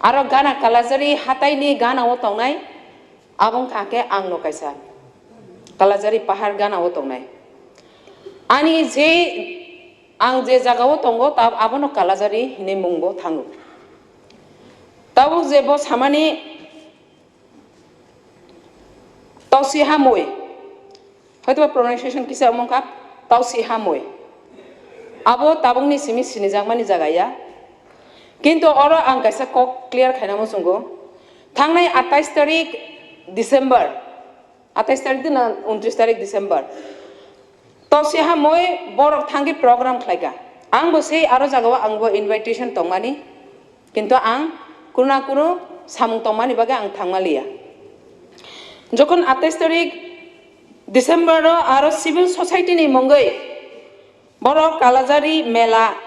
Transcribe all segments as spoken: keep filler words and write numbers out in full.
Aro gana Kalajari hataini gana o tongnai, abo wngkha khe ang no kaisa Kalajari pahar gana o tongnai. Ani je ang je jaga o tongo, ta-, abono Kalajari hinwi mung bo thango. Tabuk je bo samani Tausi Hamoi, hoitoba pronunciation kisa wngkha Tausi Hamoi. Abo tabukni simi sinijakmani jaga ya. Kintu oro ang kaisa kok clear khaina muchungo. Thangnai atais tarik December, atais tarik dina untris tarik December. Tausi Hamoi borok thangwi program khlaika. Ang bo sei aro jagao ang bo invitation tongmani. Kintu ang kuno na kuno samung tongmani bagwi ang thangma liya. Jokhon atais tarik December o aro civil society ni mungwi borok Kalajari mela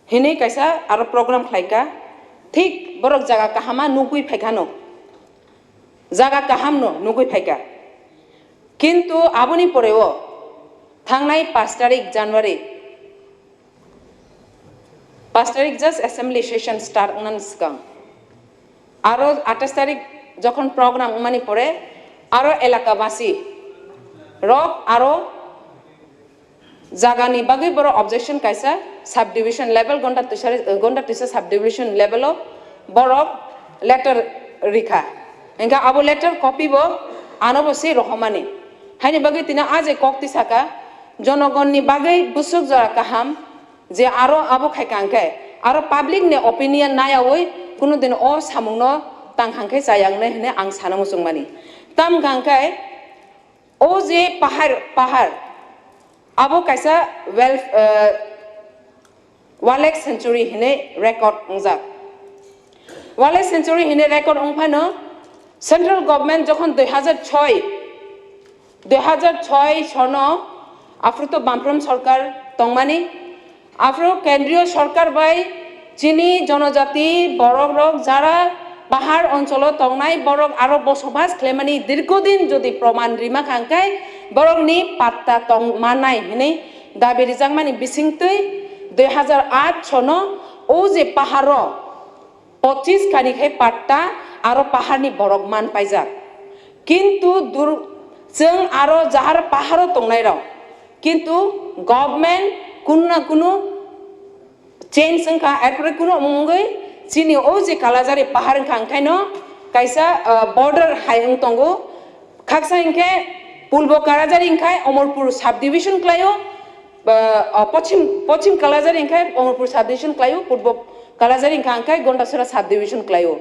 hinwi kaisa aro program khlaika. Thik borok jaga kahama nugwi phaikha no. Jaga kaham no nugwi phaika. Kintu aboni pore o thangnai pash tarik January, pash tarik just assembly session start wngnani swkang, aro atais tarik jokhon program wngmani pore aro elaka basi rok aro jagani bagwi borok objection kaisa subdivision level Gonda Tisa, Gonda Tisa subdivision level o borok letter rikha. Hingkha abo letter copy bo ano bo se rohormani. Haini bagwi tini a je kok tisaka, jonogonni bagwi bwswk jora kaham je aro abo khaika hwnkhe aro public ni opinion nayawi kunu din o samungno tang hwnkhe chaya wngnai hwnwi ang sana muchungmani. Tam hwnkhe o je pahar, pahar, abo kaisa well, eh, Wildlife Sanctuary hinwi record wngjak. Wildlife Sanctuary hinwi record wngphano central government jokhon dui hazar choi, dui hazar choi sono aphuru to Bamfront sorkar tongmani, aphuru kendriyo sorkar bai chini jonojati borok rok jara pahar oncholo tongnai borok aro bosobas khwlaimani dirghodin jodi proman rima kha hwnkhe borokni patta tong manai hinwi dabi rijakmani bisingtwi dui hazar aat sono o je paharo pochis kani khai patta aro paharni borok man paijak. Kintu dur-, chwng aro jahar paharo tongnairok. Kintu government kunu na kunu change wngkha, erpore kunu wngwi chini o je Kalajari pahar wngkha, hwnkhaino kaisa, ah, border hai wng tongo. Khaksa hinkhe Purbo Kalajari hinkhe Omorpur subdivision khlaio, ah, ah, Pochim, Pochim Kalajari hinkhe Omorpur subdivision khlaio, Purbo Kalajari hinkha hinkhe Gondasora subdivision khlaio.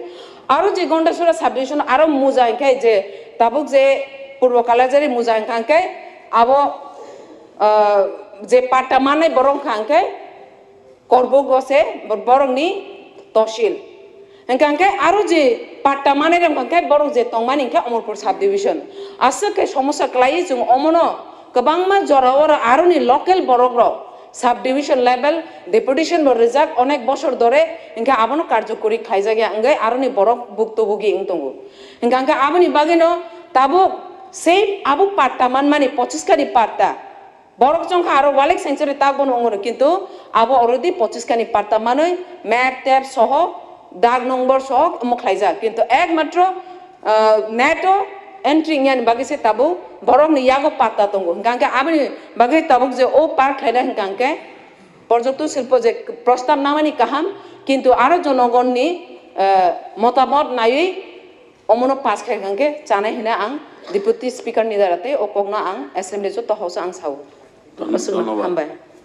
Aro je Gondasora subdivision aro Muja hinkhe je tabuk je Purbo Kalajari Muja hinkha hinkhe abo, ah, je patta manai borok hinkha hinkhe Korbuk o se bo-, borokni tosil. Hingkha hingkhe aro je patta manai rok hingkha hingkhe borok je tongmani hingkhe Omorpur subdivision. Aswk khe somosa kwlaiwi chwng omono kwbangma jora oro aroni local borok rok subdivision level deputation bo rijak onek bosor dore hingkhe abono karjokori khlaijak ya wngwi aroni borok buktobugi wng tongo. Hingkha hingkhe aboni bagwino tabuk sei abo patta manmani pochis kani patta Borok chongkha aro Wildlife Sanctuary tak bono wngo, kintu abo already pochis kani patta manwi map tap soho dag nombor soho omo khlaijak, kintu ekmatro, ah, net o entry wngyani bagwi se tabuk borokni yago patta tongo, hwnkha hwnkhe aboni bagwi tabuk je o park khlaina hwnkha hwnkhe porjokto silpo je prostab namani kaham, kintu aro jonogonni, ah, motamot naiwi Omono pass khai hwnkhe chanai hwnwi ang Deputy Speaker ni dara tei o kokno ang Assembly joto house o ang sao. Dhonnobad. Hambai.